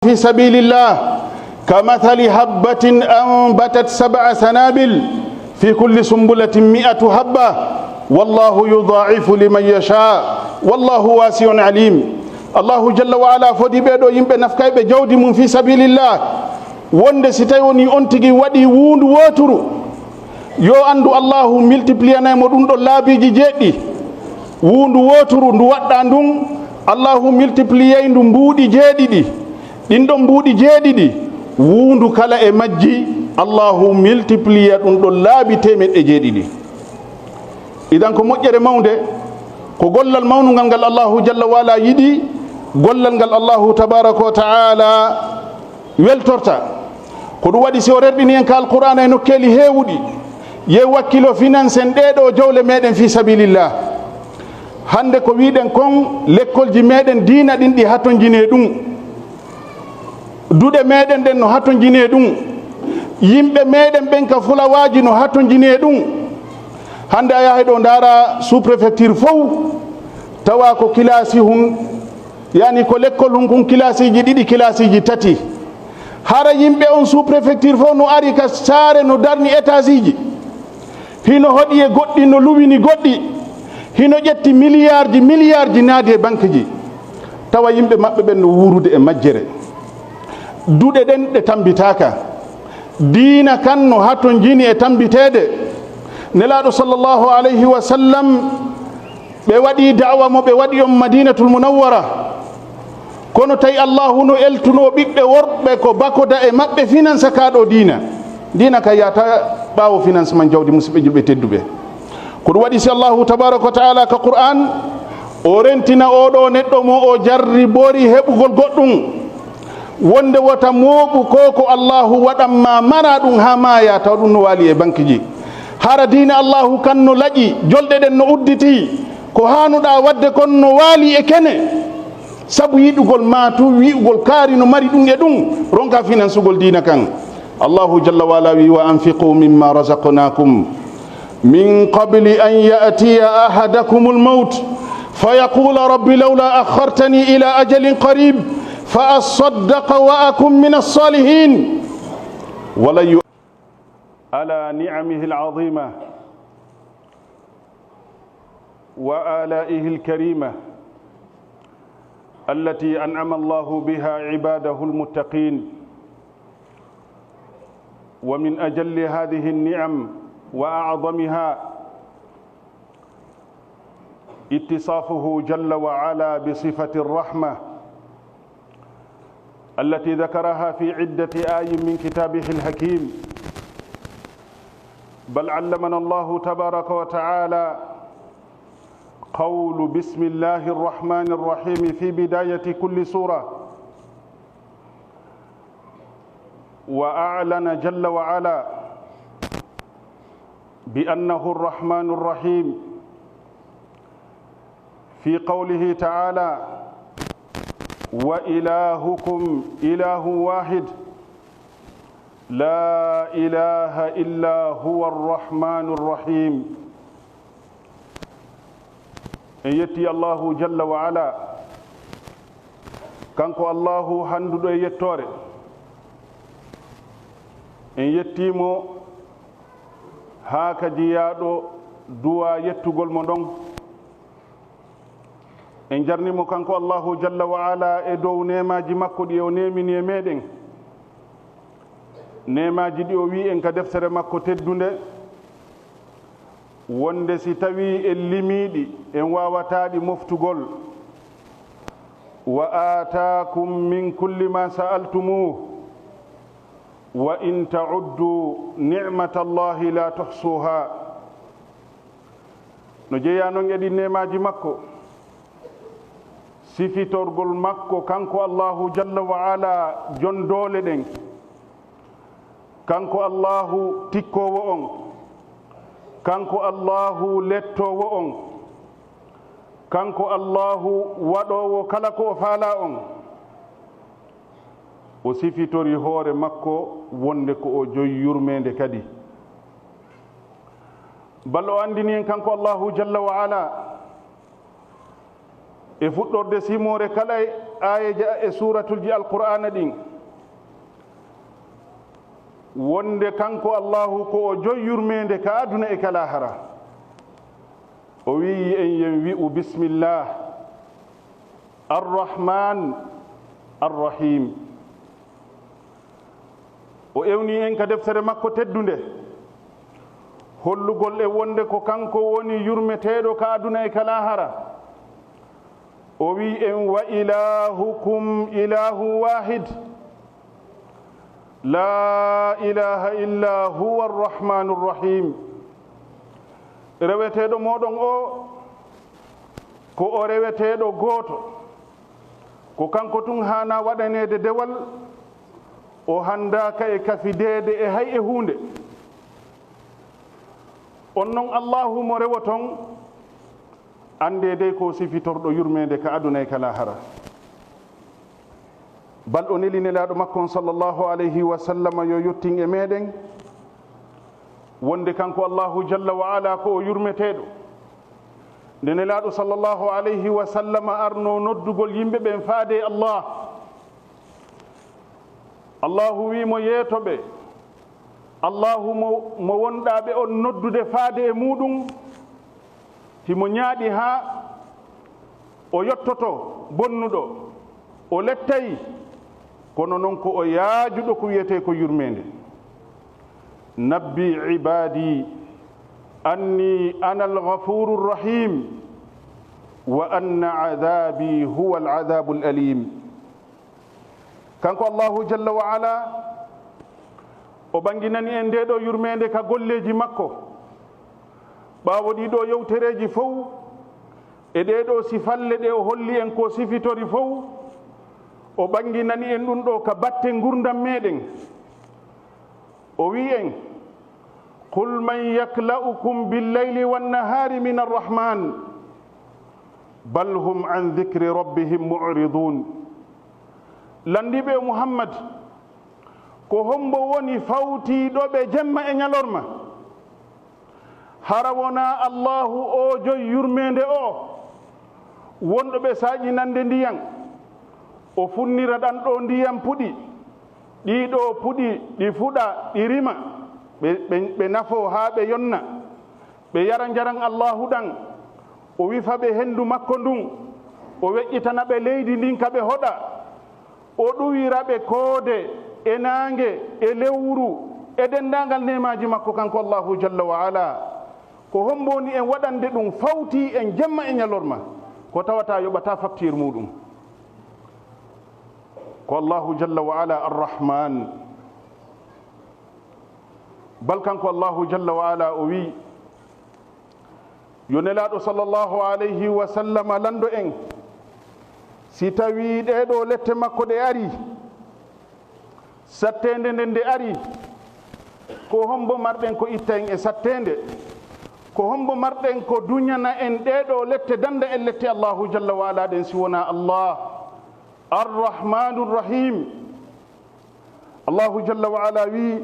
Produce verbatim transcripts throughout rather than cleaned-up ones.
في سبيل الله كمثل حبة أنبتت سبع سنابل في كل سنبلة مائة حبة والله يضاعف لمن يشاء والله واسع عليم. Allahu jalla wa ala fodi ɓee ɗoo yimɓe nafkayɓe jawdi mum fi sabilillah, wonde si tawi woni on tigi waɗi wuundu wooturu, yo anndu Allahu multipliyanay mo ɗum ɗo laabiiji jeeɗiɗi. Wuundu wooturu ndu waɗɗaa ndun, Allahu multipliyay ndu mbuuɗi jeeɗiɗi. Ɗin ɗon mbuuɗi jeeɗiɗi, wuundu kala e majji, Allahu multipliya ɗum ɗon laabi teemeɗɗe jeeɗiɗi. Idan ko moƴƴere mawnde, ko gollal mawnungal ngal Allahu jalla wa ala yiɗi, gollal ngal Allahu tabaraka wa ta'ala weltorta. Ko ɗum waɗi si o rerɗini en ka Alqur'aana e nokkeeli heewuɗi, ye wakkilo finansen ɗee ɗoo jawle meɗen fi sabilillah. Hannde ko wiɗen kon, lekkolji meɗen diina ɗin ɗi hatonjinee ɗum. Duɗe meɗen ɗen no hatonjinee ɗum. Yimɓe meɗen ɓen ka fulawaaji no hatonjinee ɗum. Hannde a yahay ɗo ndaara sous-préfecture fow, tawa ko kilaasi hun, yani ko lekkol hun kun kilaasiiji ɗiɗi, kilaasiiji tati. Hara yimɓe on sous-préfecture fow no ari ka saare no darni étageiji. Hino hoɗi e goɗɗi, no luwini goɗɗi. Hino ƴetti miliyaarji, miliyaarji naadi e bankeji. Tawa yimɓe maɓɓe ɓen no wuurude e majjere. Duɗe ɗen ɗe tambitaaka. Diina kan no hatonjini e tambiteede. Nelaaɗo sallallahu alayhi wa sallam, ɓe waɗi da'wa mo ɓe waɗi on Madinatul Munawwara. Kono tawi Allahu no eltuno ɓiɓɓe worɓe ko bakoda e maɓɓe finansa ka ɗo diina. Diina ka yaata ɓaawo financement jawdi, musidɓe julɓe tedduɓe. Ko ɗum waɗi si Allahu tabaraka wa ta'ala ka Qur'an, o rentina oo ɗoo neɗɗo mo o jarribori heɓugol goɗɗum, wonde wota mooɓu ko ko Allahu waɗan ma mara ɗum haa maaya, taw ɗum no waali e bankeji. Hara diina Allahu kan no laƴi, jolɗe ɗen no udditi, ko haanuɗaa waɗde kon no waali e kene. Sabu yiɗugol ma tu, wi'ugol kaari no mari ɗum e ɗum, ronka finansugol diina kan. Allahu jalla wa ala wi, "Wa anfiqu mimma razaqnakum min qabli an ya'tiya ahadakumul maut, fa yaqula, Rabbi, lawla akhartani ila ajalin qarib, fa asaddaqa wa akun min as-salihin." Wa lan yu-, ala ni'amihi al-azima. وآلائه الكريمة التي أنعم الله بها عباده المتقين. ومن أجل هذه النعم وأعظمها اتصافه جل وعلا بصفة الرحمة التي ذكرها في عدة آي من كتابه الحكيم. بل علمنا الله تبارك وتعالى قول بسم الله الرحمن الرحيم في بداية كل سورة، وأعلن جل وعلا بأنه الرحمن الرحيم في قوله تعالى: "وإلهكم إله واحد لا إله إلا هو الرحمن الرحيم." En yetti Allahu jalla wa ala, kanko Allahu hannduɗo e yettoore. En yetti mo haa ka jiyaaɗo duwa yettugol mo ɗon. En jarni mo kanko Allahu jalla wa ala e dow neemaaji makko ɗi o neemini e meɗen. Neemaaji ɗi o wi'i en ka deftere makko teddunde, wonde si tawii en limiiɗi, en waawataa ɗi moftugol. "Wa aataakum min kulli ma sa'altumuh, wa in ta'uddu ni'matallahi la tuhsuha." No jeyaa non e ɗin neemaaji makko, sifitorgol makko kanko Allahu jalla wa ala, jon doole ɗen, kanko Allahu tikkoowo on, kanko Allahu lettoowo on, kanko Allahu waɗoowo kala ko o faalaa on. O sifitori hoore makko wonde ko o joyi yurmeende kadi. Bal o anndini en kanko Allahu jalla wa ala, e fuɗɗorde simoore kala e aayeeje e suuratulji Alqur'aana ɗin, wonde kanko Allaahu ko o joy yurmeende ka aduna e ka laahara. O wi'i en yen wi'u bismillah, Arrahman, Arrahim. O ewni en ka deftere makko teddunde, hollugol e wonde ko kanko woni yurmeteeɗo ka aduna e ka laahara. O wi'i en, wa ilahukum ilahu wahid, la ilaha illa huwa arrahmanu arrahim. Reweteeɗo mooɗon o, ko o reweteeɗo gooto. Ko kanko tun haana waɗaneede dewal, o handaaka e kafideede e hay e huunde. On non Allaahu mo rewoton, anndee dey ko sifitorɗo yurmeende ka aduna e ka laahara. Bal o neli Nelaaɗo makko on sallallahu alayhi wa sallam yo yottin e meɗen, wonde kanko Allaahu jalla wa ala ko o yurmeteeɗo. Nde Nelaaɗo sallallahu alayhi wa sallam arno noddugol yimɓe ɓen faade Allah, Allaahu wi mo yeeto ɓe, Allaahu mo, mo wonɗaa ɓe on noddude faade e muuɗum, himo ñaaɗi haa o yottoto bonnuɗo, o lettay, kono non ko o yaajuɗo ko wiyetee ko yurmeende. Nabbi ibaadi anni ana alghafuru rahim wa anna adhabi huwa aladhabu alalim. Kanko Allahu jalla wa ala, o ɓanginani en ndee ɗoo yurmeende ka golleeji makko. Ɓaawo ɗii ɗoo yewtereeji fow, e ɗee ɗoo sifalle ɗe o holli en ko sifitori fow, o ɓanginani en ɗum ɗoo ka batte ngurndan meɗen. O wi'i en, qul man yakla'ukum billayli wannahaari min arrahman, bal hum an dhikri rabbihim mu'ridun. Lanndii ɓe, Muhammad, ko hombo woni fawtiiɗo ɓe jemma e ñalorma? Hara wonaa Allaahu oo joy yurmeende oo, wonɗo ɓe saaƴinande ndiyan, o funnira ɗan ɗoo ndiyan puɗi, ɗii ɗoo puɗi ɗi fuɗa, ɗi rima, ɓe, ɓe, ɓe nafoo haa ɓe yonna, ɓe yara njaran Allaahu ɗan, o wifa ɓe henndu makko ndun, o weƴƴitana ɓe leydi ndin ka ɓe hoɗa, o ɗuwira ɓe koode e naange e lewru e denndaangal neemaaji makko kanko Allaahu jalla wa ala. Ko hombo woni en waɗande ɗum fawtii en jemma e ñalorma, ko tawata yoɓataa faktiir muuɗum? Ko Allaahu jalla wa ala Arrahman. Bal kanko Allaahu jalla wa ala o wi'i, yo Nelaaɗo sallallahu alayhi wa sallam lanndo en, si tawii ɗee ɗoo lette makko ɗe arii, satteende nden nde arii, ko hombo marɗen ko itta en e satteende? Ko hombo marɗen ko duñana en ɗee ɗoo lette, dannda en lette Allaahu jalla wa ala ɗen si wonaa Allah? Arrahmanu Rrahim. Allahu jalla wa ala wi'i,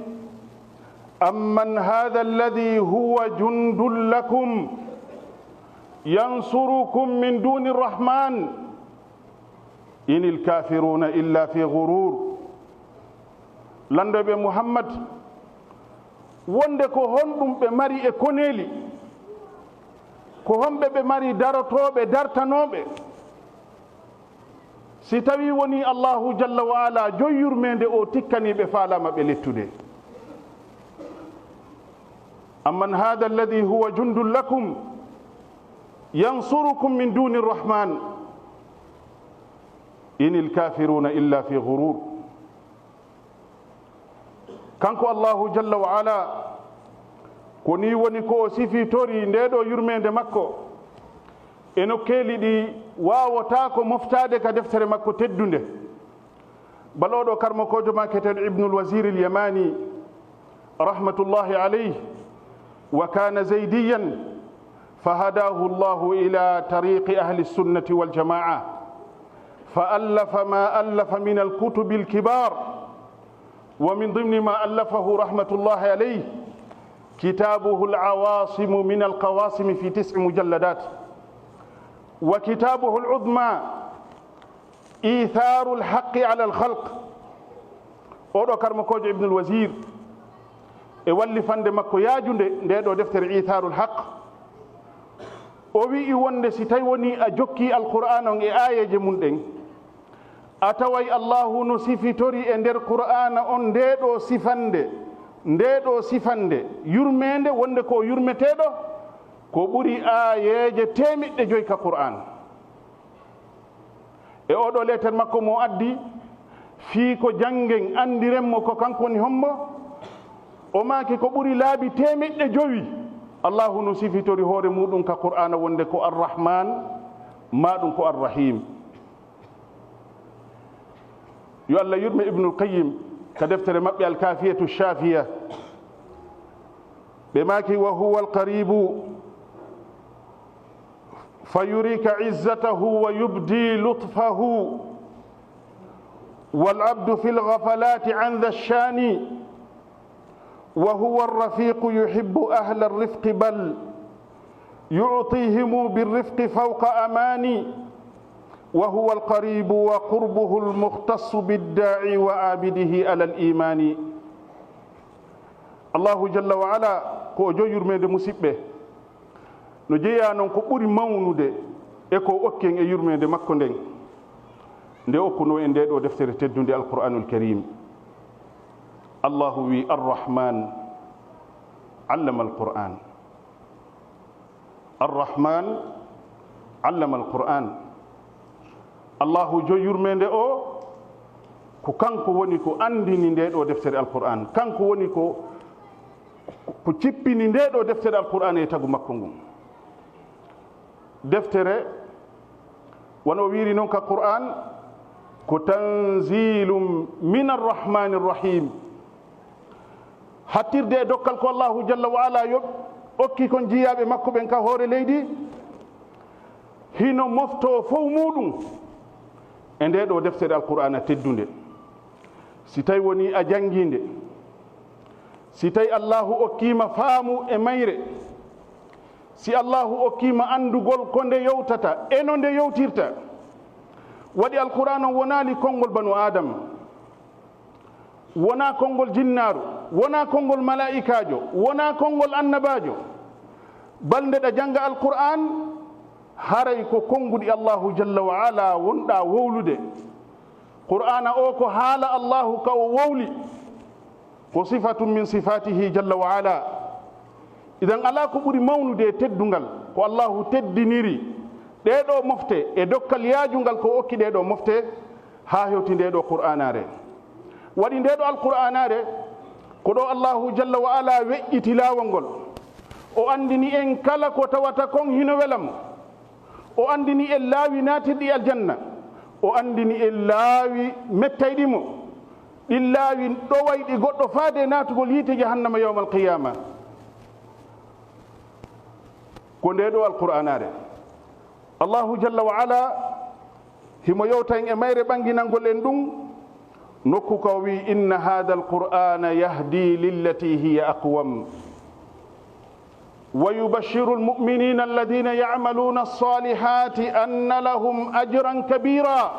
amman hadha alladhi huwa jundun lakum yansurukum min duni rrahman, inil kafiruna illa fi ghurur. Lanndoo ɓe, Muhammad, wonde ko honɗum ɓe mari e koneeli? Ko homɓe ɓe mari darotooɓe, dartanooɓe? Si tawii wonii Allaahu jalla wa ala joy yurmeende o tikkanii ɓe, faalaama ɓe lettude. Amman hadha alladhi huwa jundun lakum yansurukum min duni rrahman, inil kafiruna illa fi ghurur. Kanko Allahu jalla wa ala, ko nii woni ko o sifitori ndee ɗoo yurmeende makko e nokkeeli ɗi waawataa ko moftaade ka deftere makko teddunde. Bal oo ɗoo karmokoojo maketeeɗo Ibnul Wazir al Yamani, rahmatullahi alayh, wa kana zaydiyan, فهداه الله إلى طريق أهل السنة والجماعة، فألف ما ألف من الكتب الكبار، ومن ضمن ما ألفه رحمة الله عليه كتابه العواصم من القواسم في تسع مجلدات، وكتابه العظمى Itharul haqqi ala al khalq. Oɗo karmakoojo Ibnul Wazir, e wallifande makko yaajunde nde ɗo deftere Itharul Haq, o wi'i wonde si tawi woni a jokki Alqur'aana on e aayeeje mum ɗen, a taway Allahu no sifitori e nder Qur'aana on nde ɗo sifande, nde ɗo sifande yurmeende, wonde ko o yurmeteeɗo, ko ɓuri aayeeje teemeɗɗe joy ka Qur'aan. E oɗo leeter makko mo addi, fii ko janngen, anndiren mo ko kanko woni hombo, o maaki ko ɓuri laabi teemeɗɗe jowi, Allahu no sifitori hoore muɗum ka Qur'aana wonde ko Arrahman, maa ɗum ko Arrahim. Yo Allah yurme Ibnul Qayyim ka deftere maɓɓe Al-Kafiyatu Shafiya, ɓe maaki, "Wa huwa al-qaribu fa yurika izzatahu wa yubdi lutfahu, wal abdu fil ghafalati an dha shani, wa huwa ar-rafiqu yuhibbu ahla ar-rifqi bal yu'tihimu bir-rifqi fawqa amani, wa huwa al-qaribu wa qurbuhu al-mukhtassu bid-da'i wa abidihi ala al-imani." Allahu jalla wa ala ko o joy yurmeende, musiɓɓe. No jeyaa non ko ɓuri mawnude e ko o okki en e yurmeende makko nden, nde okkunoo en nde ɗo deftere teddunde Alqur'aanul Kariim. Allahu wi, "Arrahman allama alqur'an." Arrahman allama alqur'an. Allahu joy yurmeende o, ko kanko woni ko anndini nde ɗo deftere Alqur'aan. Kanko woni ko, ko cippini nde ɗo deftere Alqur'aan e tagu makko ngun. Deftere, wano o wiiri non ka Qur'aan, ko tanzilum min arrahmani rrahim. Hattirde e dokkal ko Allahu jalla wa ala yo okki kon jiyaaɓe makko ɓen ka hoore leydi, hino moftoo fow muɗum e nde ɗo deftere Alqur'aana teddunde. Si tawi woni a janngi nde, si tawi Allahu okkiima faamu e mayre, si Allahu okkiima anndugol ko nde yowtata e no nde yowtirta, waɗi Alqur'aana on wonaali konngol banu Aadama, wonaa konngol jinnaaru, wonaa konngol malaa'ikaajo, wonaa konngol annabaajo. Bal nde ɗa jannga Alqur'aan, haray ko konnguɗi Allahu jalla wa ala wonɗaa wowlude. Qur'aana o ko haala Allahu ka o wowli, ko sifatun min sifatihi jalla wa ala. Idan alaa ko ɓuri mawnude e teddungal ko Allahu teddiniri ɗee ɗoo mofte e dokkal yaajungal ko o okki ɗee ɗoo mofte, haa hewti ndee ɗoo Qur'aanaare. Waɗi ndee ɗoo Alqur'aanaare, ko ɗoo Allahu jalla wa ala weƴƴiti laawol ngol. O anndini en kala ko tawata kon hino wela mo. O anndini en laawi naatirɗi aljanna. O anndini en laawi mettayɗi mo. Ɗin laawi ɗowayɗi goɗɗo faade e naatugol yiite jahannama yawmal qiyaama. Ko ndee ɗoo Alqur'aanaare. Allahu jalla wa ala himo yewta en e mayre ɓannginangol en ɗum, nokku ka o wi'i, "Inna haadha al-Qur'aana yahdi lillati hiya aqwam. Wa yubashshiru al-mu'miniina alladhiina ya'maluuna as-saalihaati anna lahum ajran kabiira.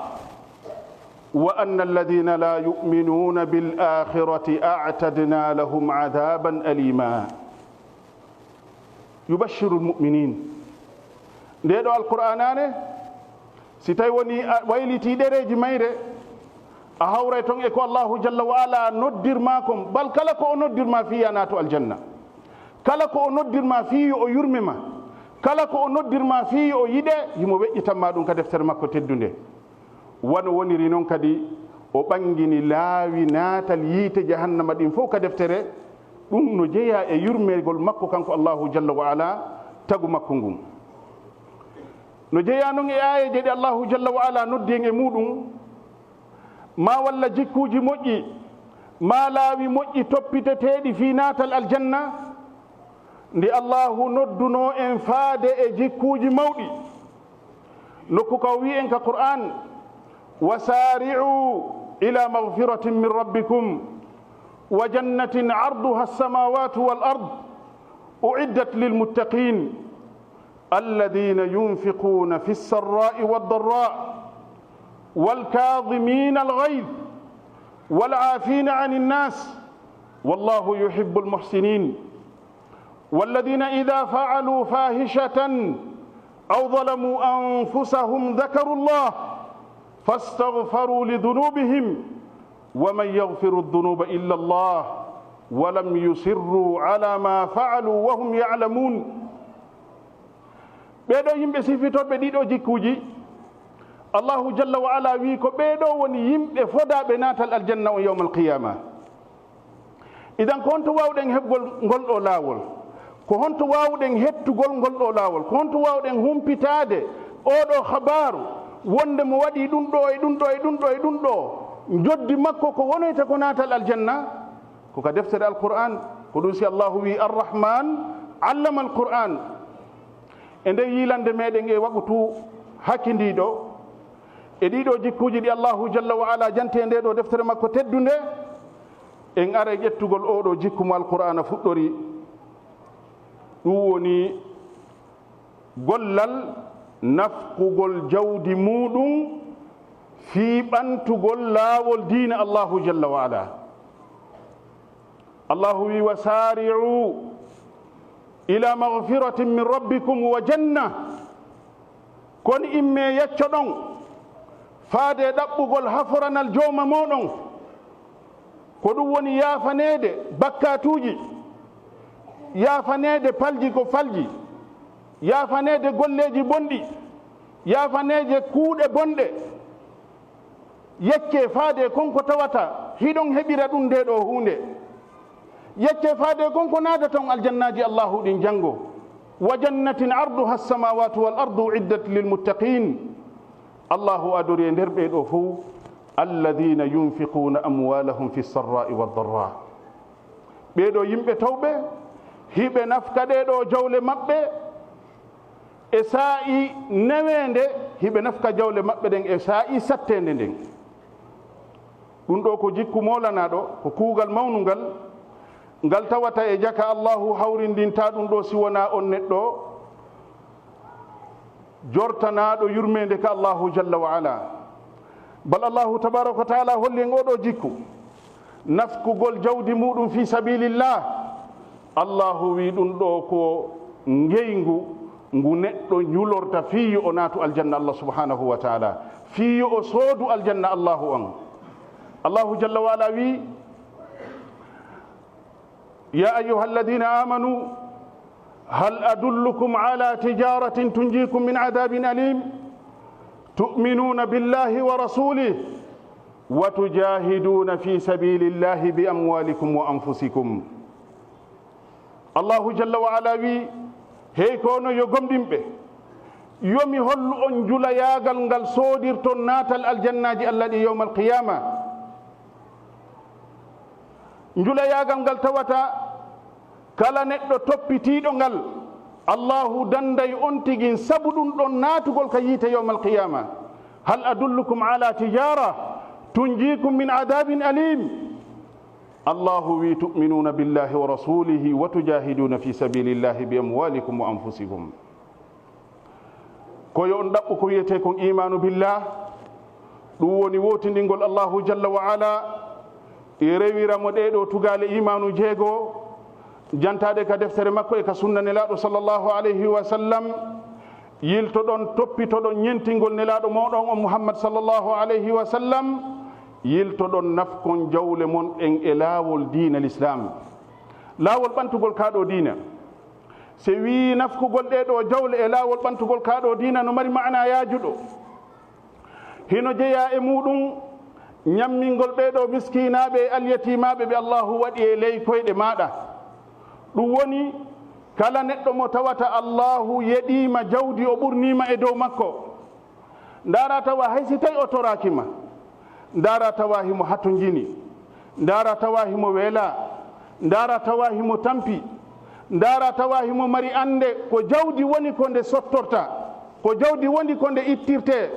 Wa anna alladhiina laa yu'minuuna bil aakhirati a'tadnaa lahum adhaaban aliima." Yubashshirul mu'minin. Ndee ɗoo Alqur'aanaare, si tawi woni a waylitii ɗereeji mayre, a hawray ton e ko Allahu jalla wa ala noddir maa kon, bal kala ko o noddir maa fii yo a naatu aljanna, kala ko o noddir maa fii yo o yurme ma, kala ko o noddir maa fii yo o yiɗe, himo weƴƴitan maa ɗum ka deftere makko teddunde. Wano woniri non kadi, o ɓanngini laawi naatal yiite jahannama ɗin fow ka deftere. Ɗum no jeyaa e yurmeegol makko kanko Allahu jalla wa ala, tagu makko ngun. No jeyaa non e aayeeje ɗe Allahu jalla wa ala noddi en e muɗum, maa walla jikkuuji moƴƴi, maa laawi moƴƴi toppiteteeɗi fii naatal aljanna, ndi Allahu noddunoo en faade e jikkuuji mawɗi. Nokku ka o wi'i en ka Qur'aan, "Wa saari'u ila maghfiratin min rabbikum wa jannatin arduha as-samawatu wal ard u'iddat lil muttaqin, alladhina yunfiquna fis sarra'i wad darra والكاظمين الغيظ والعافين عن الناس والله يحب المحسنين. والذين إذا فعلوا فاحشة أو ظلموا أنفسهم ذكروا الله فاستغفروا لذنوبهم ومن يغفر الذنوب إلا الله ولم يصروا على ما فعلوا وهم يعلمون. Ɓeeɗo yimɓe sifitooɓe ɗiɗo jikkuuji, Allahu jalla wa ala wii ko ɓeeɗo woni yimɓe fodaaɓe naatal aljanna on yawmal qiyaama. Idan ko honto waawɗen heɓgol ngol ɗo laawol? Ko honto waawɗen hettugol ngol ɗo laawol? Ko honto waawɗen humpitaade oo ɗo habaaru wonde mo waɗii ɗum ɗo e ɗum ɗo e ɗum ɗo e ɗum ɗo, njoddi makko ko wonoyta ko naatal aljanna? Ko ka deftere Alqur'aan. Ko ɗum si Allahu wii, Arrahman allama Alqur'aan. E nder yiilande meɗen e waqutu hakindiiɗo, e ɗiɗo jikkuuji ɗi Allahu jalla wa ala janti e nde ɗo deftere makko teddunde, en ara e ƴettugol oo ɗo jikku mo Alqur'aana fuɗɗori. Ɗum woni gollal nafqugol jawdi muuɗum fii ɓantugol laawol diina Allahu jalla wa ala. Allahu wii, "Wa saari'u ila magfiratin min rabbikum wa janna." Kon immee yaccoɗon faade ɗaɓɓugol haforanal jooma mooɗon. Ko ɗum woni yaafaneede bakkaatuuji, yaafaneede palji ko falji, yaafaneede golleeji bonɗi, yaafaneede kuuɗe bonɗe. Yeccee faade kon ko tawata hiɗon heɓira ɗum nde ɗo huunde. Yeccee faade kon ko naadaton aljannaaji Allahu ɗin janngo. Wa jannatin arduha as-samawatu wal ardu uiddat lil muttaqin. Allahu adori e nder ɓee ɗo fow, alladhina yunfiquna amwalahum fi sarra'i wad darra. Ɓee ɗo yimɓe towɓe, hiɓe nafka ɗee ɗo jawle maɓɓe e saa'i neweende, hiɓe nafka jawle maɓɓe ɗen e saa'i satteende nden. Ɗum ɗo ko jikku moolanaaɗo, ko kuugal mawnungal, ngal tawata e jaka Allahu hawrindinta ɗum ɗo si wonaa on neɗɗo jortanaaɗo yurmeende ka Allahu jalla wa ala. Bal Allahu tabaraka wa taala holli en oo ɗo jikku, nafkugol jawdi muuɗum fi sabilillah. Allahu wii ɗum ɗo ko ngeyngu ngu neɗɗo ñulorta fii yo o naatu aljanna Allah subhanahu wa taala, fii yo o soodu aljanna Allahu on. Allahu jalla wa ala wii, يا أيها الذين آمنوا هل أدلكم على تجارة تنجيكم من عذاب أليم تؤمنون بالله ورسوله وتجاهدون في سبيل الله بأموالكم وأنفسكم. Allahu jalla wa ala wii, hey ko onon yo gomɗinɓe, yo mi hollu on njulayaagal ngal soodirton naatal aljannaaji Allah ɗi yawmal qiyaama. Njulayaagal ngal tawata kala neɗɗo toppitiiɗo ngal, Allahu danday on tigi sabu ɗum ɗon naatugol ka yiite yawmal qiyaama. هل أدلكم على تجارة تنجيكم من عذاب أليم؟ Allahu wii, تؤمنون بالله ورسوله وتجاهدون في سبيل الله بأموالكم وأنفسكم. Ko yo on ɗaɓɓu ko wiyetee kon iimaanu billah, ɗum woni wootindingol Allahu jalla wa ala, e rewira mo ɗee ɗoo tugaale iimaanu jeego, jantaaɗe ka deftere makko e ka sunna Nelaaɗo sallallahu alayhi wa sallam. Yiltoɗon, toppitoɗon ñentingol Nelaaɗo mooɗon on Muhammad sallallahu alayhi wa sallam, yiltoɗon nafkon jawle mon ɗen e laawol diina Lislaam, laawol ɓantugol kaa ɗoo diina. Se wii nafkugol ɗee ɗoo jawle e laawol ɓantugol kaa ɗoo diina no mari maanaa yaajuɗo. Hino jeyaa e muuɗum ñammingol ɓee ɗoo miskiinaaɓe e alyatiimaaɓe ɓe Allahu waɗi e ley koyɗe maaɗa. Ɗum woni, kala neɗɗo mo tawata Allahu yeɗiima jawdi, o ɓurniima e dow makko. Ndaara tawa hay si tawi o toraaki ma, ndaara tawa himo hatonjini, ndaara tawa himo weelaa, ndaara tawa himo tampi, ndaara tawa himo mari annde ko jawdi woni ko nde sottorta, ko jawdi woni ko nde ittirtee.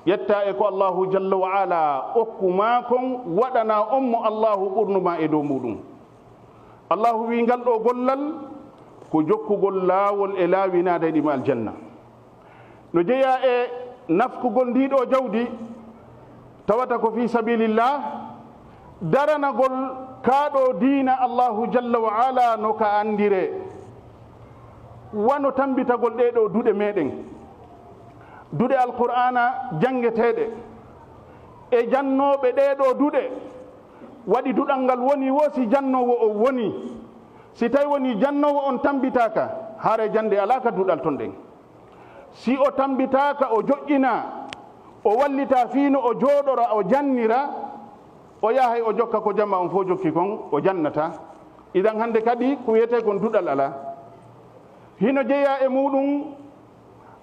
Ƴetta e ko Allahu jalla wa ala okku maa kon, waɗanaa on mo Allahu ɓurnu maa e dow muuɗum. Allahu wii ngal ɗoo gollal ko jokkugol laawol e laawi naadayɗi mo aljanna. No jeyaa e nafkugol ndii ɗoo jawdi, Tawata ko fii sabilillah, daranagol kaa ɗoo diina Allahu jalla wa ala no ka anndire, wano tambitagol ɗee ɗoo duɗe meɗen, duɗe Alqur'aana janngeteeɗe, e jannooɓe ɗee ɗoo duɗe. Waɗi duɗal ngal woni wo si jannoowo on woni. Si tawi woni jannoowo on tambitaaka, haray jannde alaa ka duɗal ton ɗen. Si o tambitaaka, o joƴƴinaa, o wallitaa fii no o jooɗora, o jannira, o yahay o jokka ko jamaa on fow jokki kon, o jannataa. Idan hannde kadi ko wiyetee kon duɗal alaa. Hino jeyaa e muuɗum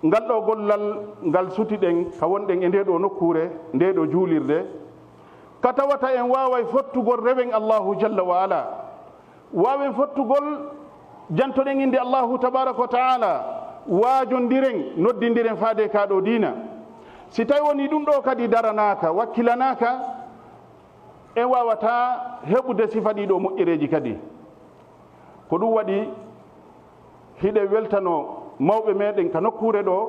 ngal ɗoo gollal ngal suti ɗen ka wonɗen e ndee ɗoo nokkuure, ndee ɗoo juulirde, ka tawata en waaway fottugol rewen Allahu jalla wa ala. Waawen fottugol, jantoɗen innde Allahu tabaaraka wa taala, waajondiren, noddindiren faade ka ɗoo diina. Si tawi woni ɗum ɗoo kadi daranaaka, wakkilanaaka, en waawataa heɓude sifa ɗii ɗoo moƴƴereeji kadi. Ko ɗum waɗi hiɗen weltanoo mawɓe meɗen ka nokkuure ɗoo,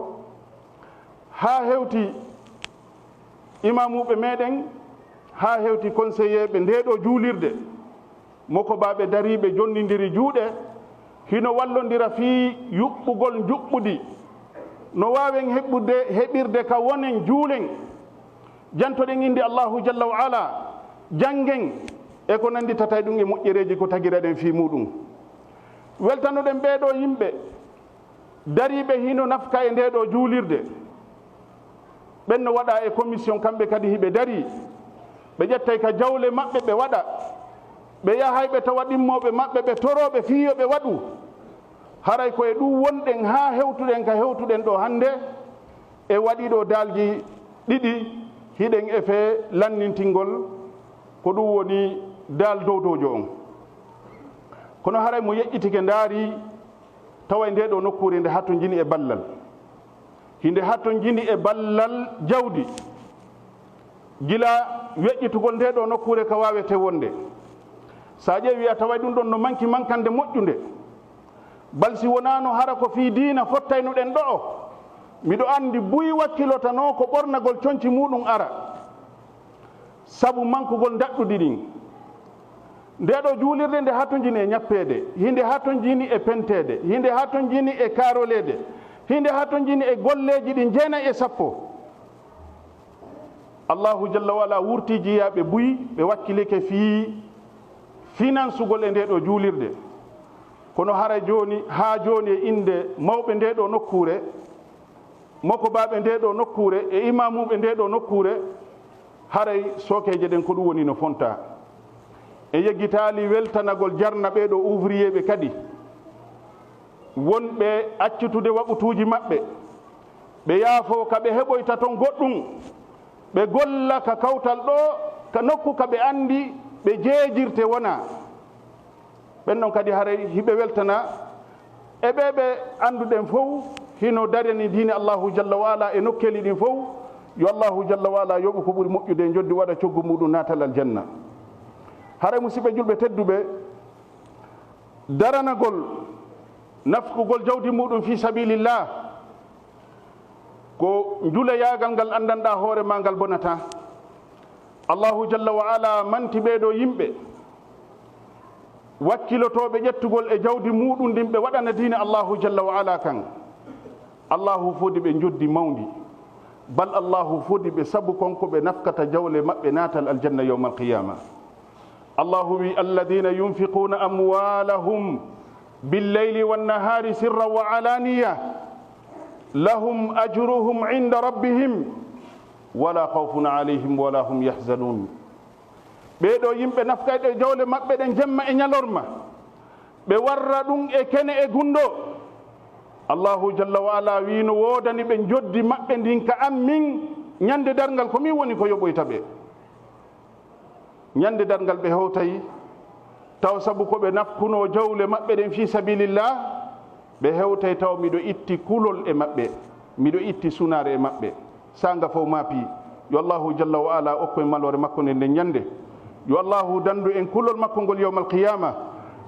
haa hewti imaamuuɓe meɗen, haa hewti konseyeeɓe ndee ɗoo juulirde, mokobaaɓe dariiɓe jonnindiri juuɗe, hino wallondira fii yuɓɓugol njuɓɓudi. No waawen heɓude, heɓirde ka wonen juulen, jantoɗen innde Allahu jalla wa ala, janngen, e ko nannditata e ɗum e moƴƴereeji ko tagiraɗen fii muuɗum. Weltanoɗen ɓee ɗoo yimɓe dariiɓe hino nafka e ndee ɗoo juulirde. Ɓen no waɗa e commission, kamɓe kadi hiɓe darii. Ɓe ƴettay ka jawle maɓɓe ɓe waɗa. Ɓe yahay ɓe tawa ɗimmooɓe maɓɓe ɓe torooɓe fii yo ɓe waɗu. Haray ko e ɗum wonɗen haa hewtuɗen ka hewtuɗen ɗoo hannde. E waɗi ɗoo daalji ɗiɗi, hiɗen e fee lannintingol, ko ɗum woni daal dowdowjo on. Kono haray mo yeƴƴitike ndaari, tawa e ndee ɗoo nokkuure nde hatonjini e ballal. Hinde hatonjini e ballal jawdi. Gila weƴƴitugol ndee ɗoo nokkuure ka waawetee wonde. Sa ƴeewi a taway ɗum ɗon no manki mankande moƴƴunde. Bal si wonaano hara ko fii diina fottaynoɗen ɗo'o, miɗo anndi buy wakkilotanoo ko ɓornagol conci muuɗum ara. Sabu mankugol ndaɗɗudi ɗin. Ndee ɗoo juulirde nde hatonjini e ñappeede, hinde hatonjini e penteede, hinde hatonjini e kaaroleede, hinde hatonjini e golleeji ɗin jeenay e sappo. Allahu jalla wa ala wurtii jiyaaɓe buy, ɓe wakkilike fii finansugol e ndee ɗoo juulirde. Kono hara jooni, haa jooni e innde mawɓe ndee ɗoo nokkuure, mokobaaɓe ndee ɗoo nokkuure e imaamuuɓe ndee ɗoo nokkuure, haray sookeeje ɗen ko ɗum woni no fonta. En yeggitaali weltanagol jarna ɓee ɗoo ouvrier ɓe kadi, wonɓe accutude waɓutuuji maɓɓe, ɓe yaafoo ka ɓe heɓoyta ton goɗɗum, ɓe golla ka kawtal ɗoo, ka nokku ka ɓe anndi ɓe jeejirte wona. Ɓen non kadi haray hiɓe weltana e ɓee ɓe annduɗen fow hino darani diine Allahu jalla wa ala e nokkeeli ɗin fow. Yo Allahu jalla wa ala yoɓu ko ɓuri moƴƴude e njoddi, waɗa coggu muuɗum naatal aljanna. Haray musiɓɓe julɓe tedduɓe, daranagol nafkugol jawdi muuɗum fii sabilillah, ko njuleyaagal ngal anndanɗaa hoore maa ngal bonataa. Allahu jalla wa ala manti ɓee ɗoo yimɓe wakkilotooɓe ƴettugol e jawdi muuɗum ndin ɓe waɗana diine Allahu jalla wa ala kan. Allahu fodi ɓe njoddi mawndi. Bal Allahu fodi ɓe sabu kon ko ɓe nafkata jawle maɓɓe naatal aljanna yawmal qiyaama. Allahu wi, "Alladhina yunfiquna amwalahum billayli wannahari sirran wa alaniya, lahum ajruhum inda rabbihim, wala khawfun alayhim wala hum yahzanun." Ɓee ɗoo yimɓe nafkayɓe jawle maɓɓe ɗen jemma e ñalorma, ɓe warra ɗum e kene e gunndo. Allahu jalla wa ala wi, no woodani ɓe njoddi maɓɓe ndin ka an min, ñande darngal ko min woni ko yoɓoyta ɓe. Ñande darngal ɓe hewtay, taw sabu ko ɓe nafkunoo jawle maɓɓe ɗen fii sabilillah, ɓe hewtay taw miɗo itti kulol e maɓɓe, miɗo itti sunaare e maɓɓe. Saanga fow maapi, yo Allahu jalla wa ala okku en maloore makko nden nden ñande. Yo Allahu dandu en kulol makko ngol yawmal qiyama.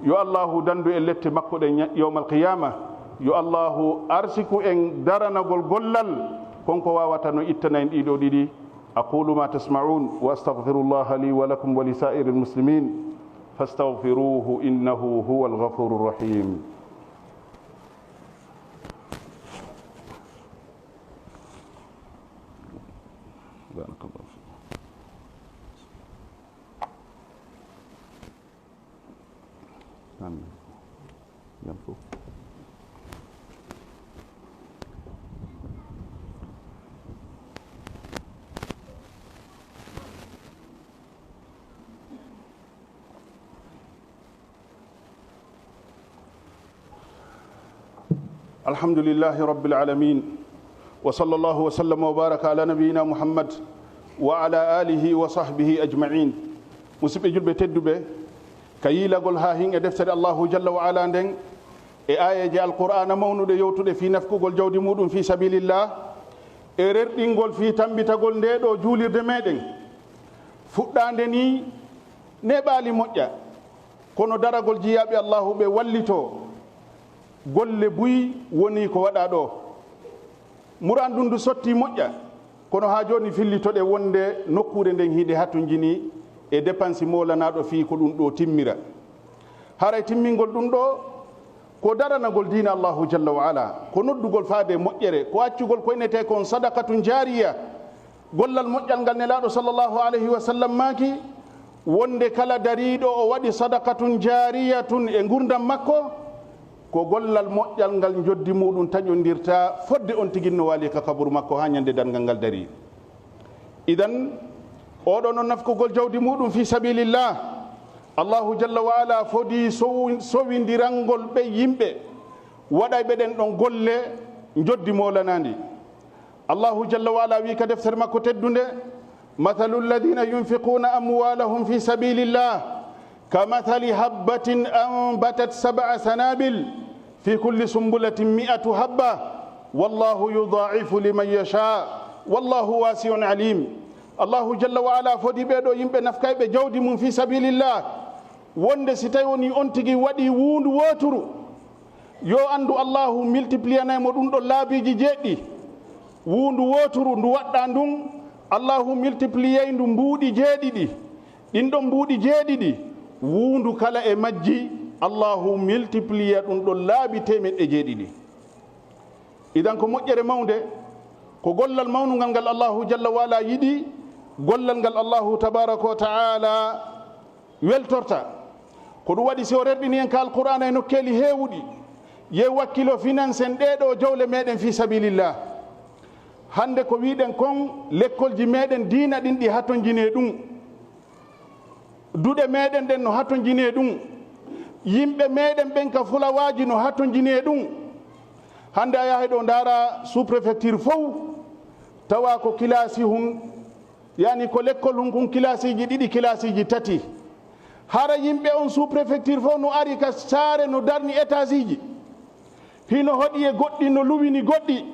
Yo Allahu dandu en lette makko ɗen ña-, yawmal qiyama. Yo Allahu arsiku en daranagol gollal kon ko wawata no ittana en ɗiɗo ɗiɗi. أقول ما تسمعون وأستغفر الله لي ولكم ولسائر المسلمين فاستغفروه إنه هو الغفور الرحيم. بارك الله فيك. آمين. ينفو. الحمد لله رب العالمين. وصلى الله وسلم وبارك على نبينا محمد وعلى آله وصحبه أجمعين. Musidɓe julɓe tedduɓe, ka yiilagol haa hin e deftere Allahu jalla wa ala nden, e aayeeje Alqur'aana mawnuɗe yowtuɗe fii nafkugol jawdi muuɗum fii sabilillah, e rerɗingol fii tammbitagol ndee ɗoo juulirde meɗen. Fuɗɗaande nii, neeɓaali moƴƴa, kono daragol jiyaaɓe Allahu ɓe wallitoo, golle buy wonii ko waɗaa ɗoo. Muraan ɗum ndu sottii moƴƴa, kono haa jooni fillitoɗen wonde nokkuure nden hiɗe hatonjini e depansi moolanaaɗo fii ko ɗum ɗoo timmira. Haray timmingol ɗum ɗoo ko daranagol diina Allahu jalla wa ala, ko noddugol faade moƴƴere, ko accugol ko innetee kon sadaqatun jaariya, gollal moƴƴal ngal Nelaaɗo sallallahu alayhi wa sallam maaki, wonde kala dariiɗo o waɗi sadaqatun jaariyatun e ngurndan makko, ko gollal moƴƴal ngal njoddi muuɗum taƴondirta fodde on tigi no waali ka kaburu makko haa ñande darngal ngal darii. Idan, oɗo non nafkugol jawdi muuɗum fii sabilillah, Allahu jalla wa ala fodii sow-, sowindirangol ɓe yimɓe waɗayɓe ɗen ɗon golle njoddi moolanaandi. Allahu jalla wa ala wii ka deftere makko teddunde, "Mathalu alladhina yunfiquna amwalahum fi sabilillah, kamathali habbatin anbatat sab'a sanabil, fi kulli sumbulatin mi'atu habba, wallahu yudha'ifu liman yasha, wallahu wasi'un alim." Allahu jalla wa ala fodi ɓee ɗoo yimɓe nafkayɓe jawdi mum fi sabilillah, wonde si tawi woni on tigi waɗi wuundu wooturu, yo anndu Allahu multipliyanay mo ɗum ɗo laabiiji jeeɗiɗi. Wuundu wooturu ndu waɗɗaa ndun, Allahu multipliyay ndu mbuuɗi jeeɗiɗi. Ɗin ɗon mbuuɗi jeeɗiɗi, wuundu kala e majji, Allahu multipliya ɗum ɗon laabi teemeɗɗe jeeɗiɗi. Idan ko moƴƴere mawnde, ko gollal mawnungal ngal Allahu jalla wa ala yiɗi, gollal ngal Allahu tabaraka wa ta'ala weltorta. Ko ɗum waɗi si o rerɗini en ka Alqur'aana e nokkeeli heewuɗi, ye wakkilo finansen ɗee ɗoo jawle meɗen fi sabilillah. Hannde ko wiɗen kon, lekkolji meɗen diina ɗin ɗi hatonjinee ɗum. Duɗe meɗen ɗen no hatonjinee ɗum. Yimɓe meɗen ɓen ka fulawaaji no hatonjinee ɗum. Hannde a yahay ɗo ndaara sous-préfecture fow, tawa ko kilaasi hun, yani ko lekkol hun kun kilaasiiji ɗiɗi, kilaasiiji tati. Hara yimɓe on sous-préfecture fow no ari ka saare no darni étageiji. Hino hoɗi e goɗɗi no luwini goɗɗi.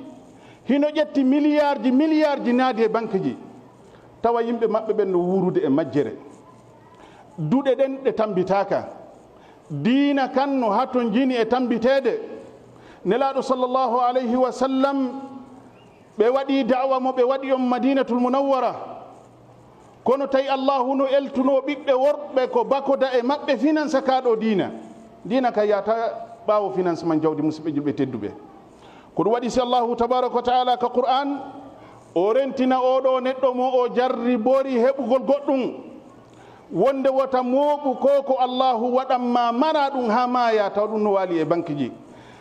Hino ƴetti miliyaarji, miliyaarji naadi e bankeji. Tawa yimɓe maɓɓe ɓen no wuurude e majjere. Duɗe ɗen ɗe tambitaaka. Diina kan no hatonjini e tambiteede. Nelaaɗo sallallahu alayhi wa sallam, ɓe waɗi da'wa mo ɓe waɗi on Madinatul Munawwara. Kono tawi Allahu no eltunoo ɓiɓɓe worɓe ko bakoda e maɓɓe finansa kaa ɗoo diina. Diina ka yaata ɓaawo financement jawdi, musidɓe julɓe tedduɓe. Ko ɗum waɗi si Allahu tabaraka wa ta'ala ka Qur'an, o rentina oo ɗoo neɗɗo mo o jarribori heɓugol goɗɗum. Wonde wota mooɓu ko ko Allahu waɗan ma mara ɗum haa maaya, taw ɗum no waali e bankiji.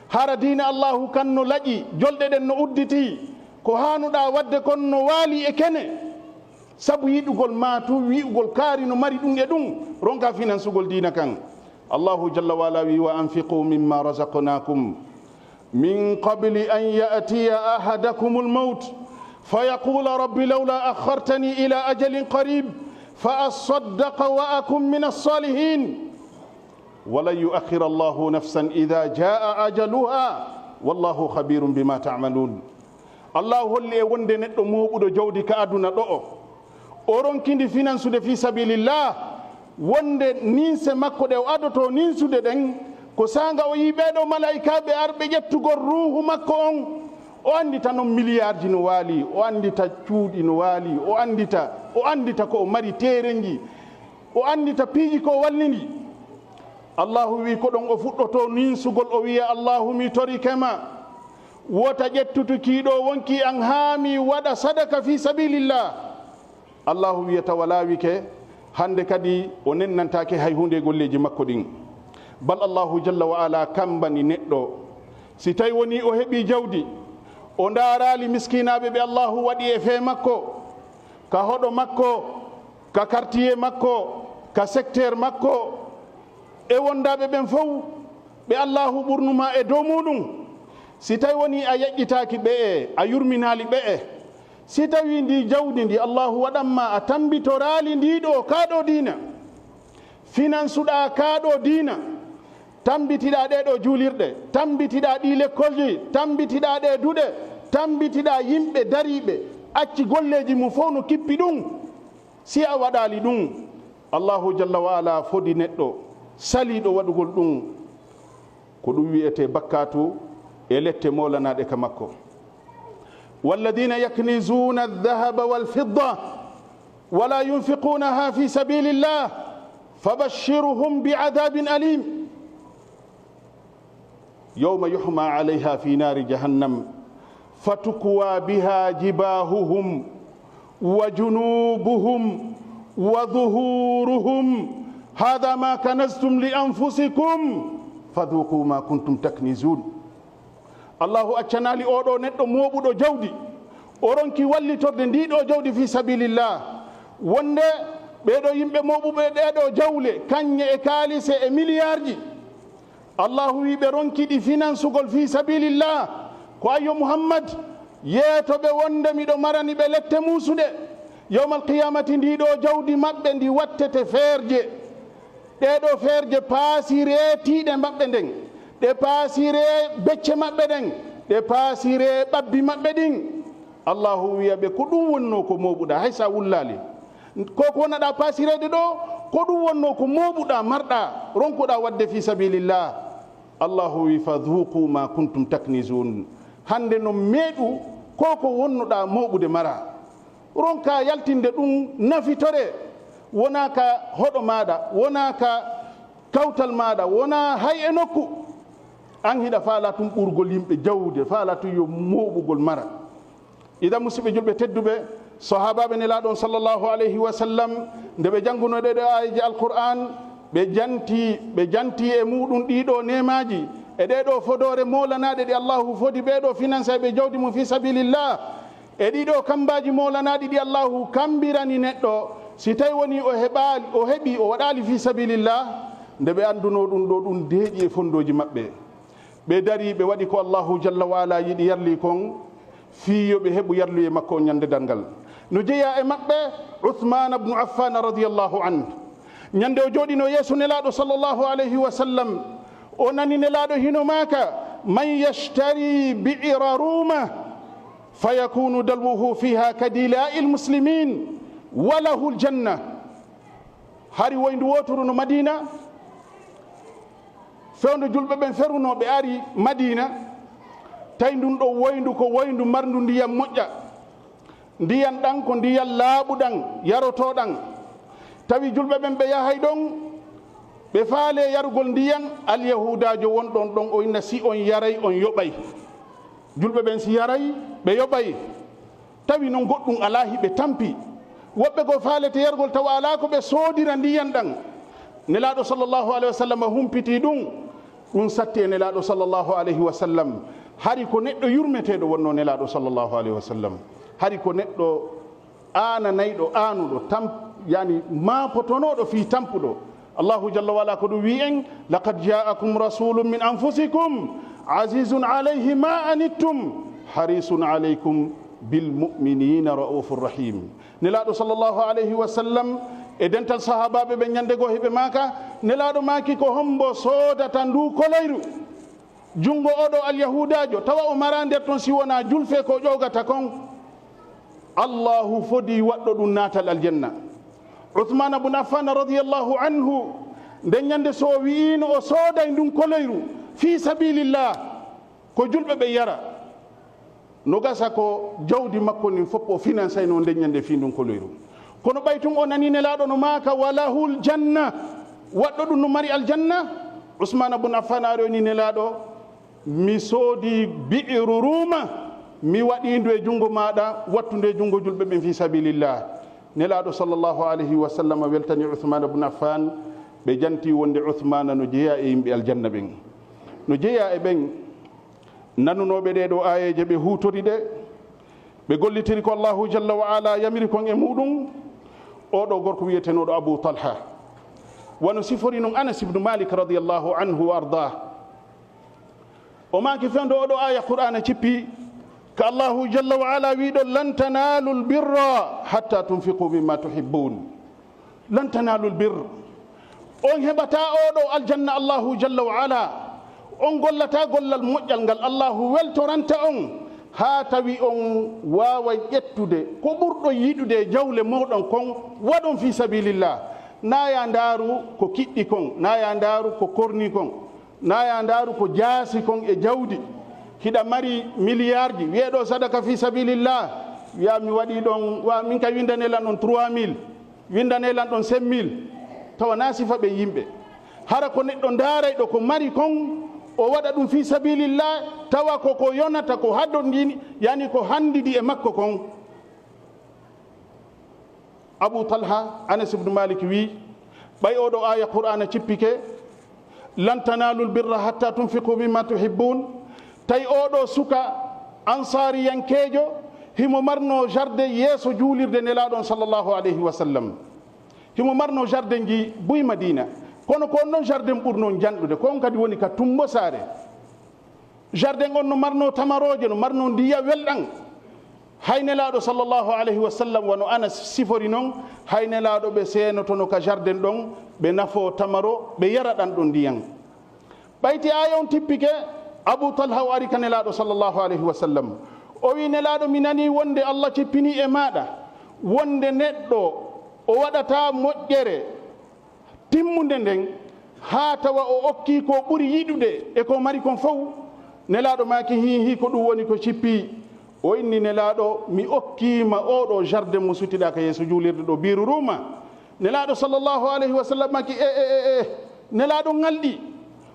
Hara diina Allahu kan no laƴi, jolɗe ɗen no udditi, ko haanuɗaa waɗde kon no waali e kene. Sabu yiɗugol ma tu, wi'ugol kaari no mari ɗum e ɗum, ronka finansugol diina kan. Allahu jalla wa ala wi, "Wa anfiqu mimma razaqnakum min qabli an ya'tiya ahadakumul mawt, fa yaqula, Rabbi, lawla akhartani ila ajalin qarib, fa assaddaqa wa akun minas salihin. Wa lan yu'akhkhira Allahu nafsan idha jaa ajaluha, wallahu khabirun bima ta'malun." Allahu holli e wonde neɗɗo mooɓuɗo jawdi ka aduna ɗo'o, o ronkindi finansude fi sabilillah, wonde ninse makko ɗe o adoto ninsude ɗen, ko saanga o yii ɓee ɗoo malaa'ikaaɓe arɓe ƴettugol ruuhu makko on, O anndita noon miliyaarji no waali, o anndita cuuɗi no waali, o anndita, o anndita ko o mari teerenji, o anndita piiji ko o wallini. Allahu wi ko ɗon o fuɗɗoto ninsugol, o wiya, "Allahu, mi torike ma, wota ƴettutu kii ɗo wonkii an haa mi waɗa sadaka fii sabilillah." Allahu wiyata, "Walaa wike, hannde kadi o nennantaake hay huunde e golleeji makko ɗin." Bal Allahu jalla wa ala kammbani neɗɗo. Si tawi woni o heɓi jawdi, o ndaaraali miskinaaɓe ɓe Allahu waɗi e fee makko, ka hoɗo makko, ka quartier makko, ka secteur makko, e wondaaɓe ɓen fow, ɓe Allahu ɓurnu ma e dow muuɗum. Si tawi woni a yaƴƴitaaki ɓe'e, a yurminaali ɓe'e, si tawi ndi jawdi ndi Allahu waɗan ma a tambitoraali ndi ɗo, kaa ɗo diina, finansuɗaa kaa ɗo diina, tambitiɗaa ɗee ɗo juulirɗe, tambitiɗaa ɗii lekkolji, tambitiɗaa ɗee duɗe, tambitiɗaa yimɓe dariiɓe, acci golleeji mum fow no kippi ɗum. Si a waɗaali ɗum, Allahu jalla wa ala fodi neɗɗo saliiɗo waɗugol ɗum, ko ɗum wi'etee bakkaatu e lette moolanaaɗe ka makko. والذين يكنزون الذهب والفضة ولا ينفقونها في سبيل الله فبشرهم بعذاب أليم. يوم يحمى عليها في نار جهنم فتكوى بها جباههم وجنوبهم وظهورهم هذا ما كنزتم لأنفسكم فذوقوا ما كنتم تكنزون. Allahu accanaali oo ɗoo neɗɗo mooɓuɗo jawdi, o ronki wallitorde ndii ɗoo jawdi fii sabilillah, wonde ɓee ɗoo yimɓe mooɓuɓe ɗee ɗoo jawle, kañe e kaalise e miliyaarji, Allahu wii ɓe ronki ɗi finansugol fii sabilillah, ko ayyo Muhammad, yeeto ɓe wonde miɗo marani ɓe lette muusuɗe. Yawmal qiyaamati ndii ɗoo jawdi maɓɓe ndi wattete feerje. Ɗee ɗoo feerje paasiree tiiɗe maɓɓe nden, ɗe paasiree becce maɓɓe ɗen, ɗe paasiree ɓabbi maɓɓe ɗin. Allahu wiya ɓe, ko ɗum wonnoo ko mooɓuɗaa, hay so a wullaali. Ko ko wonaɗaa paasireede ɗoo, ko ɗum wonnoo ko mooɓuɗaa, marɗaa, ronkuɗaa waɗde fii sabilillah. Allahu wi, "Fadhuqu ma kuntum taknizun." Hannde non meeɗu ko ko wonnuɗaa mooɓude maraa. Ronkaa yaltinde ɗum nafitoree, wonaa ka hoɗo maaɗa, wonaa ka kawtal maaɗa, wonaa hay e nokku. An hiɗa faalaa tun ɓurgol yimɓe jawde, faalaa tun yo mooɓugol mara. Idan, musidɓe julɓe tedduɓe, sahaabaaɓe Nelaaɗo on sallallahu alayhi wa sallam, nde ɓe janngunoo ɗee ɗoo aayeeje Alqur'aan, ɓe janti, ɓe janti e muuɗum ɗii ɗoo neemaaji, e ɗee ɗoo fodoore moolanaaɗe ɗe Allahu fodi ɓee ɗoo finansayɓe jawdi mum fii sabilillah, e ɗii ɗoo kammbaaji moolanaaɗi ɗi Allahu kammbirani neɗɗo, si tawi wonii o heɓaali, o heɓii, o waɗaali fii sabilillah, nde ɓe anndunoo ɗum ɗoo, ɗum deeƴi e fonndooji maɓɓe. Ɓe darii, ɓe waɗi ko Allahu jalla wa ala yiɗi yarli kon, fii yo ɓe heɓu yarluye makko on ñande darngal. No jeyaa e maɓɓe Uthman ibn Affan radiyallahu anhu. Ñande o jooɗinoo yeeso Nelaaɗo sallallahu alayhi wa sallam, o nani Nelaaɗo hino maaka, "Man yashtari bi'ra Ruma, fayakunu dalwuhu fiha ka dila'il muslimin, wa lahul janna." Hari woyndu wooturu no Madina, fewndo julɓe ɓen ferunoo, ɓe ari Madina, tawi ndun ɗon woyndu ko woyndu marndu ndiyan moƴƴa. Ndiyan ɗan ko ndiyan laaɓuɗan, yarotooɗan. Tawi julɓe ɓen ɓe yahay ɗon, ɓe faalee yarugol ndiyan, Alyahuudaajo wonɗon ɗon, o inna, "Si on yaray, on yoɓay." Julɓe ɓen si yaray, ɓe yoɓay. Tawi non goɗɗum alaa, hiɓe tampi. Woɓɓe goo faalete yargol, tawa alaa ko ɓe soodira ndiyan ɗan. Nelaaɗo sallallahu alayhi wa sallam humpitii ɗum. Ɗum satti e Nelaaɗo sallallahu alayhi wa sallam. Hari ko neɗɗo yurmeteeɗo wonnoo Nelaaɗo sallallahu alayhi wa sallam. Hari ko neɗɗo aananayɗo, aanuɗo, tam-, yani maapotonooɗo fii tampuɗo. Allahu jalla wa ala ko ɗum wi'i en, "Laqad ja'akum rasulun min anfusikum azizun alayhi ma anittum harisun alaykum bil mu'minina ra'ufur rahim." Nelaaɗo sallallahu alayhi wa sallam e dental sahaabaaɓe ɓe ñande goo hiɓe maaka, Nelaaɗo maaki, "Ko hombo soodata ndu koloyru?" Junngo oo ɗoo Alyahuudaajo, tawa o maraa nder ton si wonaa julfee ko o ƴoogata kon, Allaahu fodii waɗɗo ɗum naatal aljanna. Usmaana bun Affaan radiyallaahu anhu, nden ñande so o wi'iino o sooday ndun koloyru fii sabiilillah, ko julɓe ɓen yara. No gasa ko jawdi makko ndin fof o finansayno nden ñande fii ndun koloyru. Kono ɓay tun o nani Nelaaɗo no maaka, "Walahul janna." Waɗɗo ɗun no mari aljanna. Usmaana bun Affaan ari o inni Nelaaɗo, "Mi soodi bi'ru Ruuma, mi waɗii ndu e junngo maaɗa, wattu ndu e junngo julɓe ɓen fii sabilillah." Nelaaɗo sallallahu alayhi wa sallam weltani Usmaana bun Affaan, ɓe janti wonde Usmaana no jeyaa e yimɓe aljanna ɓen. No jeyaa e ɓen nanunooɓe ɗee ɗoo aayeeje ɓe huutori ɗe, ɓe gollitiri ko Allahu jalla wa ala yamiri kon e muɗum. Oo ɗoo gorko wi'etenooɗo Abu Talha, wano sifori non Anas ibnu Malik radiyallahu anhu wa ardah. O maaki fewndo oo ɗoo aaya Qur'aana cippi, ka Allahu jalla wa ala wi'i ɗoo, "Lan tanaalul birra hatta tunfiqu mimma tuhibbun." "Lan tanaalul birr." On heɓataa oo ɗoo aljanna Allahu jalla wa ala. On gollataa gollal moƴƴal ngal Allahu weltoranta on, haa tawi on waaway ƴettude ko ɓurɗon yiɗude e jawle mooɗon kon, waɗon fii sabilillah. Naa yaa ndaaru ko kiɗɗi kon, naa yaa ndaaru ko korni kon, naa yaa ndaaru ko jaasi kon e jawdi. Hiɗa mari miliyaarji, wi'ee ɗoo sadaka fii sabilillah, wi'aa mi waɗii ɗon, wa min ka winndane lan ɗon trois mille, winndane lan ɗon cinq mille. Tawa naa sifa ɓen yimɓe. Hara ko neɗɗo ndaarayɗo ko mari kon, o waɗa ɗum fii sabilillah, tawa ko ko yonata, ko haddondini, yani ko hanndidi e makko kon. Abu Talha, Anas ibnu Malik wi'i, ɓay oo ɗoo aaya Qur'aana cippike, "Lan tanaalul birra hatta tunfiqu mimma tuhibbun." Tawi oo ɗoo suka ansaariyankeejo, himo marnoo jardin yeeso juulirde Nelaaɗo on sallallahu alayhi wa sallam. Himo marnoo jardinji buy Madiina. Kono ko on ɗon jardin ɓurnoo janɗude, ko on kadi woni ka tumbo saare. Jardin on no marnoo tamarooje, no marnoo ndiya welɗan. Hay Nelaaɗo sallallahu alayhi wa sallam, wano Anas sifori non, hay Nelaaɗo ɓe seenotono ka jardin ɗon, ɓe nafoo tamaro, ɓe yara ɗan ɗon ndiyan. Ɓayti aaya on tippike, Abu Talha o ari ka Nelaaɗo sallallahu alayhi wa sallam. O wi'i, "Nelaaɗo, mi nanii wonde Allah cippinii e maaɗa, wonde neɗɗo o waɗataa moƴƴere timmunde nden, haa tawa o okkii ko ɓuri yiɗude e ko mari kon fow." Nelaaɗo maaki, "Hii, hii, ko ɗum woni ko cippii." O inni, "Nelaaɗo, mi okkii ma oo ɗoo jardin mo sutiɗaa ka yeeso juulirde ɗoo, Biiru Ruuma." Nelaaɗo sallallahu alayhi wa sallam maaki, "E, e, e, e, Nelaaɗo ŋalɗi.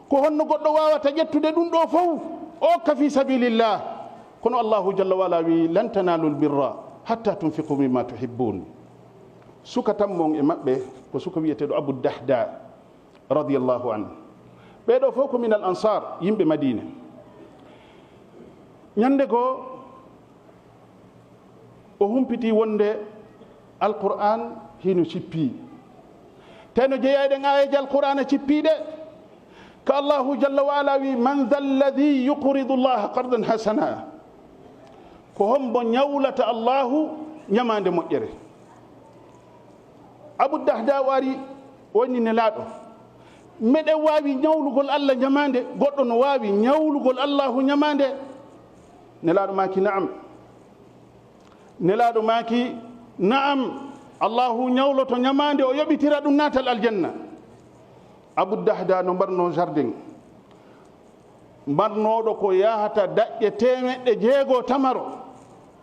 Ko honno goɗɗo waawata ƴettude ɗum ɗoo fow, o okka fii sabilillah?" Kono Allahu jalla wa ala wi'i, "Lan tanaalul birra hatta tunfiqu mimma tuhibbun." Suka tammo on e maɓɓe ko suka wi'eteeɗo Abu Dahda, radiyallahu anhu. Ɓee ɗoo fow ko minal ansar, yimɓe Madiina. Ñande goo, o humpitii wonde Alqur'aan hino cippii. Tawi no jeyaa e ɗen aayeeje Alqur'aana cippiiɗe, ka Allahu jalla wa ala wi'i, "Man dha alladhi yuqridu Allaha qardan hasana?" Ko hombo ñawlata Allahu ñamaande moƴƴere? Abu Dahda o ari, o inni, "Nelaaɗo, meɗen waawi ñawlugol Allah ñamaande? Goɗɗo no waawi ñawlugol Allahu ñamaande?" Nelaaɗo maaki, "Na'am." Nelaaɗo maaki, "Na'am, Allahu ñawloto ñamaande, o yoɓitira ɗum naatal aljanna." Abu Dahda no mbarnoo jardin, mbarnooɗo ko yahata daƴƴe teemeɗɗe jeego tamaro,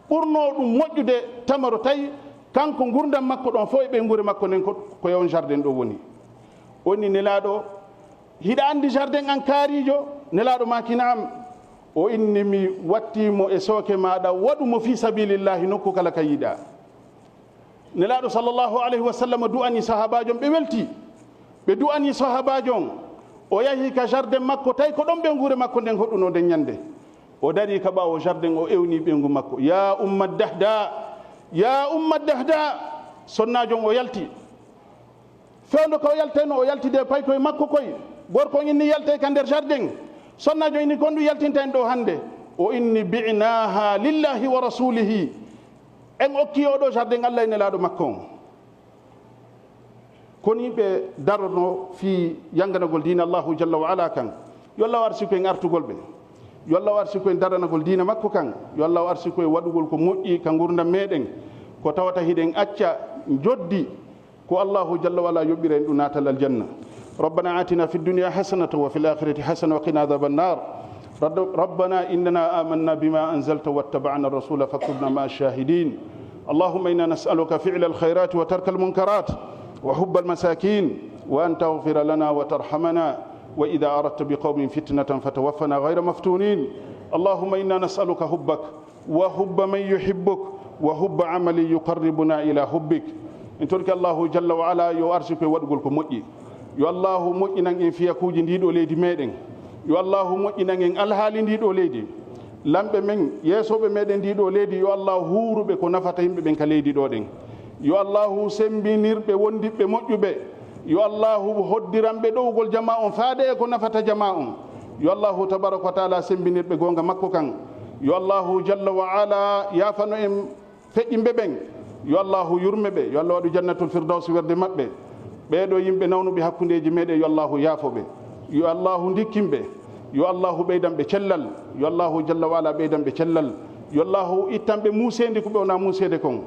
ɓurnoo ɗum moƴƴude tamaro, tawi kanko ngurndan makko ɗon fof e ɓeynguure makko nden ko, ko e on jardin ɗo woni. O inni, "Nelaaɗo, hiɗa anndi jardin an kaariijo?" Nelaaɗo maaki, "Na'am." O inni, "Mi wattii mo e sooke maaɗa, waɗu mo fii sabilillahi nokku kala ka yiɗaa." Nelaaɗo sallallahu alayhi wa sallam du'ani sahaabaajo on, ɓe welti. Ɓe du'ani sahaabaajo on. O yahi ka jardin makko, tawi ko ɗon ɓeynguure makko nden hoɗunoo nden ñande. O darii ka ɓaawo jardin, o ewni ɓeyngu makko, "Ya umma Dahda, ya umma Dahda." Sonnaajo on o yalti. Fewndo ka o yaltayno, o yaltidi e paykoy makko koy. Gorko on inni yaltay ka nder jardin. Sonnaajo inni, "Ko honɗum yaltinta en ɗo hannde?" O inni, "Bi'naha lillahi wa rasulihi." En okki oo ɗoo jardin Allah e Nelaaɗo makko on. Ko nii ɓe darono fii yannganagol diina Allahu jalla wa ala kan. Yo Allah o arsiku en artugol ɓe. Yo Allah o arsiku en daranagol diina makko kan. Yo Allah o arsiku en waɗugol ko moƴƴi ka ngurndan meɗen. Ko tawata hiɗen acca njoddi ko Allahu jalla wa ala yoɓɓira en ɗum naatal aljanna. ربنا آتنا في الدنيا حسنة وفي الآخرة حسنة وقنا عذاب النار. رب-، ربنا إننا آمنا بما أنزلت واتبعنا الرسول فاكتبنا مع الشاهدين. اللهم إنا نسألك فعل الخيرات وترك المنكرات وحب المساكين وأن تغفر لنا وترحمنا وإذا أردت بقوم فتنة فتوفنا غير مفتونين. اللهم إنا نسألك حبك وحب من يحبك وحب عمل يقربنا إلى حبك. En torki Allahu jalla wa ala yo arsuku e waɗugol ko moƴƴi. Yo Allahu moƴƴinan en fiyakuuji ndii ɗoo leydi meɗen. Yo Allahu moƴƴinan en alhaali ndii ɗoo leydi. Lamɓe men, yeesooɓe meɗen ndii ɗoo leydi, yo Allahu huuruɓe ko nafata yimɓe ɓen ka leydi ɗoo ɗen. Yo Allahu sembinirɓe wondiɓɓe moƴƴuɓe. Yo Allahu hoddiran ɓe ɗowgol jama on faade e ko nafata jama on. Yo Allahu tabaraka wa taala sembinir ɓe goonga makko kan. Yo Allahu jalla wa ala yaafano en feƴƴimɓe ɓen. Yo Allahu yurme ɓe. Yo Allah waɗu jannatul firdaws werde maɓɓe. Ɓee ɗoo yimɓe nawnuɓe hakkundeeji meɗen, yo Allahu yaafo ɓe. Yo Allahu ndikkin ɓe. Yo Allahu ɓeydan ɓe cellal. Yo Allahu jalla wa ala ɓeydan ɓe cellal. Yo Allahu ittan ɓe muuseendi ko ɓe wona muuseede kon.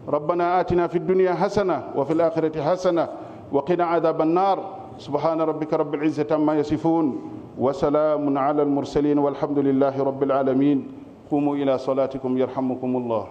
ربنا آتنا في الدنيا حسنة وفي الآخرة حسنة وقنا عذاب النار. سبحان ربك رب العزة عما يصفون وسلام على المرسلين والحمد لله رب العالمين. قوموا إلى صلاتكم يرحمكم الله.